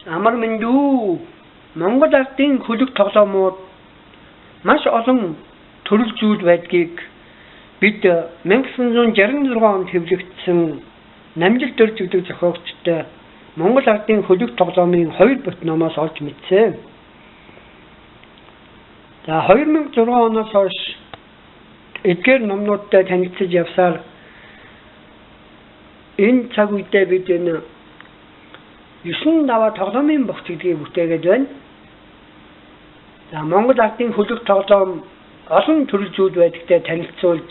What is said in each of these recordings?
Амар мэнд үү. Монгол ардын хөлөг тоглоомууд маш олон төрөл зүйл байдгийг бид 1966 онд хэвлэгдсэн Намжил дөрж гэдэг зохиогчтой Монгол ардын хөлөг тоглоомын хоёр бот номоос олж мэдсэн. За 2006 оноос хойш эдгээр номнуудтай танилцаж явсаар энэ цаг үедээ бид энэ 9 даваа тоглоомын богц гэдгийг бүтээгээд байна. За Монгол ардын хөлөг тоглоом олон төрөл зүйл байдагтай танилцуулж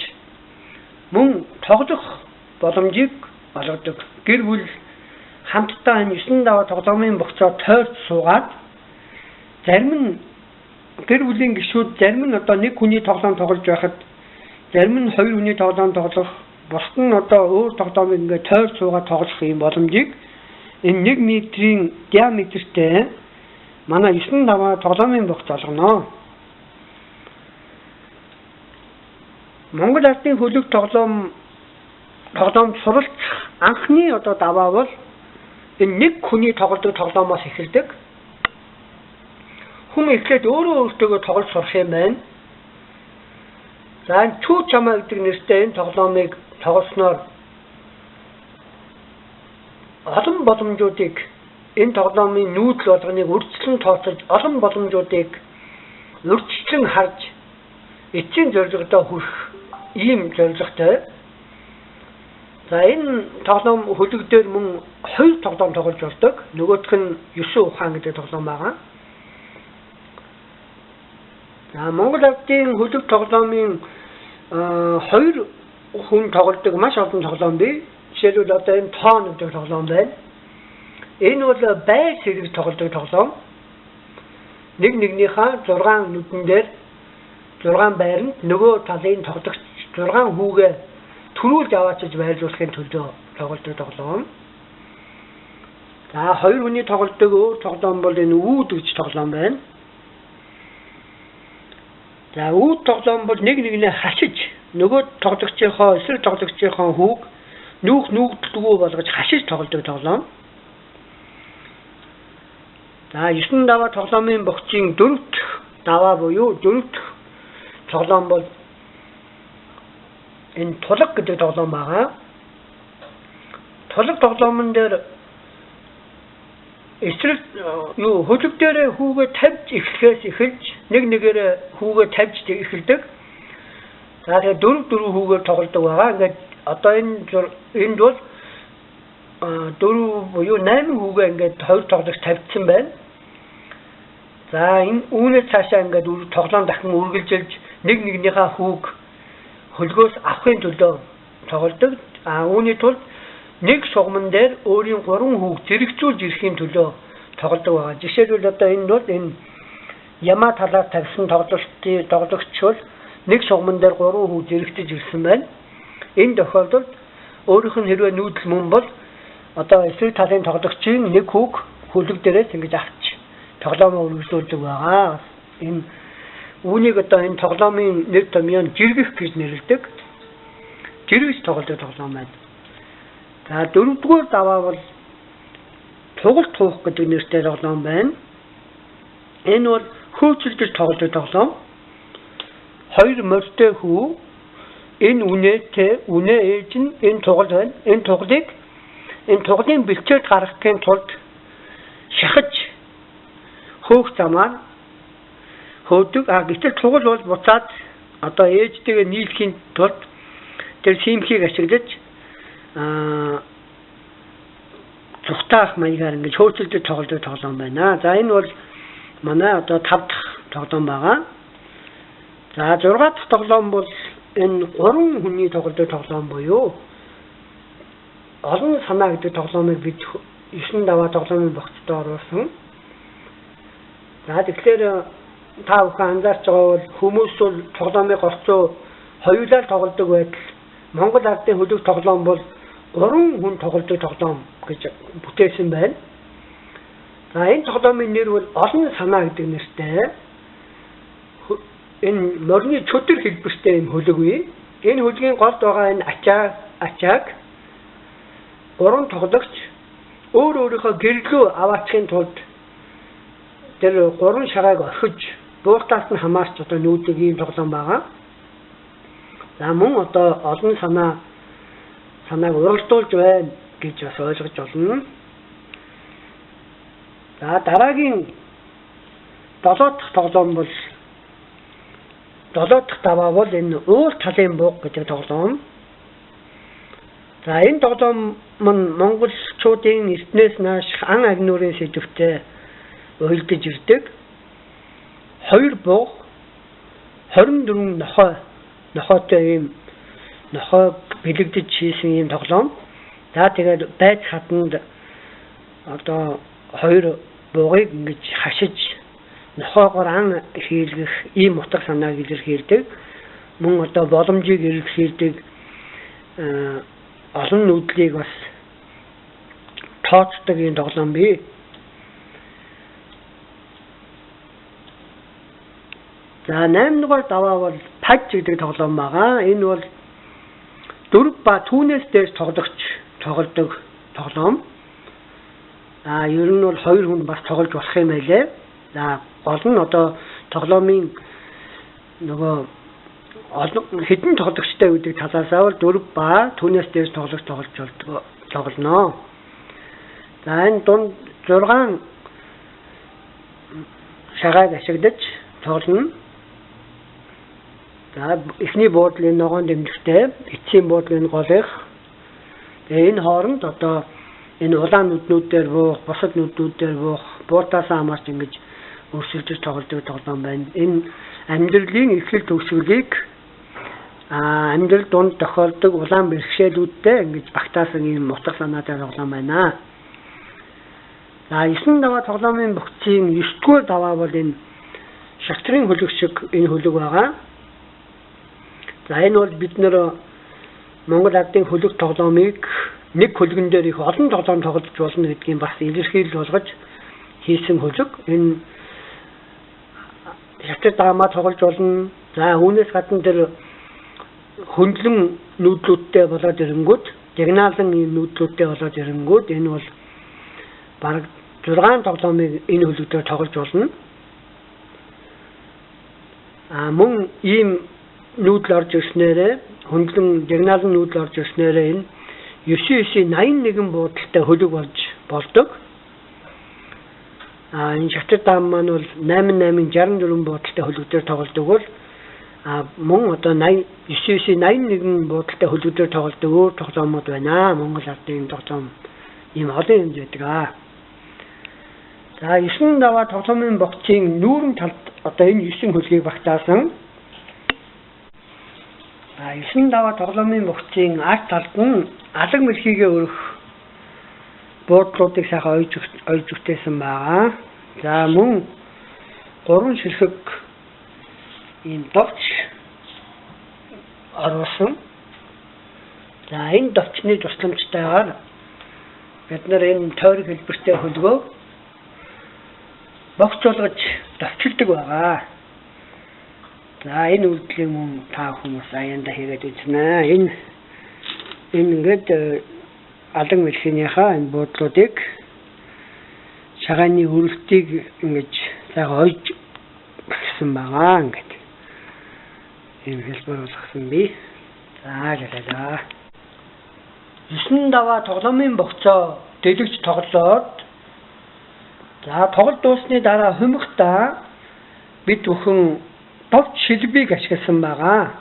мөн тоглох боломжийг олгодог. Гэр бүл хамтдаа энэ 9 даваа тоглоомын богцоо тойрч суугаад зарим нь гэр бүлийн гишүүд зарим нь одоо нэг хүний тоглоом тоглож байхад зарим нь хоёр хүний тоглоом тоглох, бусд нь одоо өөр тоглоомыг ингээд тойрч суугаад тоглох юм боломжийг энэ 1 метрийн диаметртэй манай 9 даваа тоглоомын богц олгоно. Монгол ардын хөлөг тоглоомд суралцах анхны одоо даваа бол энэ нэг хүний тоглодог тоглоомоос эхэлдэг. Хүн эхлээд өөрөө өөртөөгөө тоглож сурах юм байна. За энэ чүү чамаа гэдэг нэртэй энэ тоглоомыг тоглосноор олон боломжуудыг энэ тоглоомын нүүдэл болгоныг үрчлэн тооцож олон боломжуудыг үрчлэн харж эцсийн зорилгодоо хүрэх ийм зорилготой. За энэ тоглоом хөлөг дээр мөн хоёр тоглоом тоглож болдог. Нөгөөх нь 9 ухаан гэдэг тоглоом байгаа. За Монгол ардын хөлөг тоглоомын хоёр хүн тоглодог маш олон тоглоом бий. Жишээлбэл одоо энэ тоон гэдэг тоглоом байна. Энэ бол байр сэрэг тоглодог тоглоом. Нэг нэгнийхээ 6 нүдэн дээр 6 байранд нөгөө талын тоглогч 6 хүүгээ төрүүлж аваачиж байрлуулахын төлөө тоглодог тоглоом. За хоёр хүний тоглодог өөр тоглоом бол энэ үүд гэж тоглоом байна. За үүд тоглоом бол нэг нэгнээ хашиж нөгөө тоглогчийнхоо эсрэг тоглогчийнхоо хүүг нүүх нүүгдэлгүй болгож хашиж тоглодог тоглоом. За 9 даваа тоглоомын богцын 4 дахь даваа буюу 4 дахь тоглоом бол энэ тулаг гэдэг тоглоом байгаа. Тулаг тоглоомн дээр эсрэг юу хөлөг дээрээ хүүгээ тавьж эхлэхээс эхэлж нэг нэгээрээ хүүгээ тавьж эхэлдэг. За тэгээ 4 4 хүүгээр тоглодог байгаа. Ингээд одоо энэ энд бол 4 буюу 8 хүүгээ ингээд хоёр тоглогч тавьчихсан байна. За энэ үүнээс цаашаа ингээд тоглоом дахин үргэлжилж нэг нэгнийхээ хүүг хөлгөөс авахын төлөө тоглодог. А үүний тулд нэг шугамн дээр өөрийн 3 хүүг зэрэгцүүлж ирэхийн төлөө тоглодог байгаа. Жишээлбэл одоо энэ бол энэ ямаа талаар тавьсан тоглолтын тоглогч бол нэг шугамн дээр 3 хүүг зэрэгцэж ирсэн байна. Энэ тохиолдолд өөрийнх нь хэрвээ нүүдэл мөн бол одоо эсрэг талын тоглогчийн нэг хүүг хөлөг дээрээс ингэж авч тоглоомоо үргэлжлүүлдэг байгаа. Энэ үүнийг одоо энэ тоглоомын нэр томьёо нь жиргэх гэж нэрлэдэг. Жиргэж тоглодог тоглоом байна. За дөрөвдүгээр даваа бол тугалт туух гэдэг нэртэй тоглоом байна. Энэ бол хөөцөлдөж тоглодог тоглоом. Хоёр морьтой хүү энэ үнэтэй үнэ ээж нь энэ тугал байна. Энэ тугалыг энэ тугалын бэлчээд гаргахын тулд шахаж хөөх замаар хөөдөг. А гэтэл тугал бол буцаад одоо ээжтэйгээ нийлэхийн тулд тэр симхийг ашиглаж зүхтаах маягаар ингэж хөөцөлдөж тоглодог тоглоом байна. За энэ бол манай одоо 5 дахь тоглоом байгаа. За 6 дахь тоглоом бол энэ 3 хүний тоглодог тоглоом буюу олон санаа гэдэг тоглоомыг бид 9 даваа тоглоомын богцтой оруулсан. За тэгэхээр та бүхэн анзаарч байгаа бол хүмүүс бол тоглоомыг голцоо хоёулаа тоглодог байтал Монгол ардын хөлөг тоглоом бол 3 хүн тоглодог тоглоом гэж бүтээсэн байна. За энэ тоглоомын нэр бол олон санаа гэдэг нэртэй. Энэ морины чөтгөр хэлбэртэй юм хөлөг бий. Энэ хөлгийн голд байгаа энэ ачааг 3 тоглогч өөр өөрийнхөө гэрлөө аваачихын тулд тэр гурван шагааг орхиж бууртаас нь хамаарч одоо нүүдэг ийм тоглоом байгаа. За мөн одоо олон санааг уралдуулж байна гэж бас ойлгож болно. За дараагийн 7 дахь тоглоом бол 7 дахь даваа бол энэ уул талын бууг гэдэг тоглоом. За энэ тоглоом нь монголчуудын эртнээс нааш ан агнуурын сэдвтэй уялдаж ирдэг. 2 бууг 24 нохойтой ийм нохойг бэлэгдэж хийсэн ийм тоглоом. За тэгээд байц хатанд одоо 2 буугыг ингэж хашиж нохойгоор ан хийлгэх ийм утга санааг илэрхийлдэг. Мөн одоо боломжийг илэрхийлдэг олон нүүдлийг бас тооцдог ийм тоглоом бий. За 8 дугаар даваа бол паж гэдэг тоглоом байгаа. Энэ бол 4 ба түүнээс дээш тоглогч тоглодог тоглоом. А ер нь бол 2 хүн бас тоглож болох юм байлээ. За гол нь одоо тоглоомын нөгөө олон хэдэн тоглогчтой гэдэг талаасаа бол 4 ба түүнээс дээш тоглогч тоглож болдгоо тоглоно. За энэ дунд 6 шагааг ашиглаж тоглоно. За эхний буудлын ногоон дэмжигтэй, эцсийн буудлын голынх. Тэгээ энэ хооронд одоо энэ улаан нүднүүд дээр буух, бусад нүднүүд дээр буух, буутаасаа хамаарч ингэж өрсөлдөж тоглодог тоглоом байна. Энэ амьдралын эхлэл төгсгөлийг амьдрал дунд тохиолдог улаан бэрхшээлүүдтэй ингэж багтаасан ийм утга санаатай тоглоом байна. За 9 даваа тоглоомын богцын 9 дугаар даваа бол энэ шатрын хөлөг шиг энэ хөлөг байгаа. За энэ бол бид нэр Монгол ардын хөлөг тоглоомыг нэг хөлгөн дээр их олон тоглоом тоглож болно гэдгийг бас илэрхийлэл болгож хийсэн хөлөг. Энэ шатар даамаа тоглож болно. За үүнээс гадна тэр хөндлөн нүүдлүүдтэй болоод ирэнгүүт, дигналан ийм нүүдлүүдтэй болоод ирэнгүүт энэ бол бараг 6 тоглоомыг энэ хөлөг дээр тоглож болно. А мөн ийм нүүдэл орж ирснээрээ хөндлөн дигналан нүүдэл орж ирснээрээ энэ 99 81 буудалтай хөлөг болж болдог. А энэ шатар даам маань бол 88 64 буудалтай хөлөг дээр тоглодог бол мөн одоо 99 81 буудалтай хөлөг дээр тоглодог өөр тоглоомууд байна. Монгол ардын тоглоом ийм олон юм байдаг. За 9 даваа тоглоомын богцын нүүрэн талд одоо энэ 9 хөлгийг багтаасан. За 9 даваа тоглоомын богцын ард талд нь алаг мэлхийгээ өрөх буудлуудыг сайхан ойж өгтөөсөн байгаа. За мөн 3 ширхэг ийм довч оруулсан. За энэ довчны тусламжтайгаар бид нар энэ тойрог хэлбэртэй хөлгөө богц болгож довчилдог байгаа. За энэ үйлдлийн мөн та хүмүүс аяндаа хийгээд үзнэ. Энэ ингээд алан мэлхийнийхаа энэ буудлуудыг шагааны өрөлтийг ингэж сайхан ойж багсан байгаа. Ингээд ийм хэлбэр болгосон би. За жалаа. 9 даваа тоглоомын богцоо дэлгэж тоглоод за тоглолт дуусны дараа хумигтаа бид бүхэн товч шилбийг ашигласан байгаа.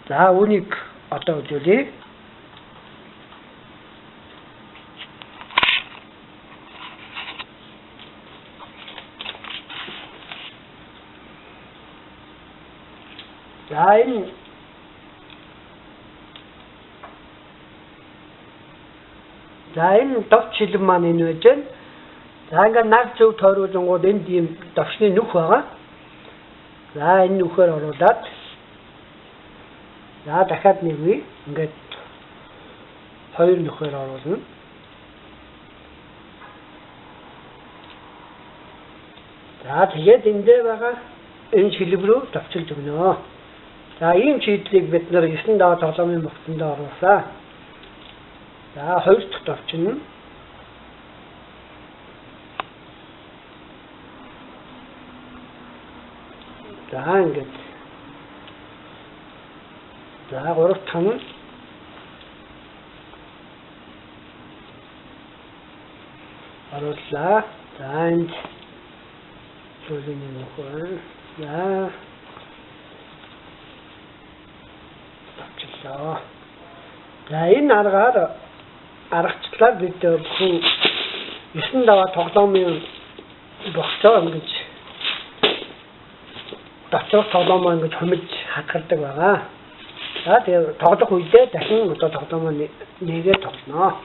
За үүнийг одоо үзүүлье. За энэ товч шилб маань энэ байж байна. За ингээд нар зөв тойруулангууд энд ийм товчны нүх байгаа. За энэ нүхээр оруулаад за дахиад нэг үе ингээд хоёр нүхээр оруулна. За тэгээд эндээ байгаа энэ шилб рүү товчилж өгнө. За ийм шийдлийг бид нар 9 даваа тоглоомын богцонд оруулсан. За хоёр дахь товч нь. За ингээд. За 3 дахь нь орууллаа. За энд зүйлийн нөхөр. За авчлаа. За энэ аргаар аргачлалаар бид бүхэн 9 даваа тоглоомын богцоо ингэж доторх тоглоомоо ингэж хумиж хадгалдаг байгаа. За тэгээ тоглох үедээ дахин одоо тоглоомоо нээгээд тоглоно.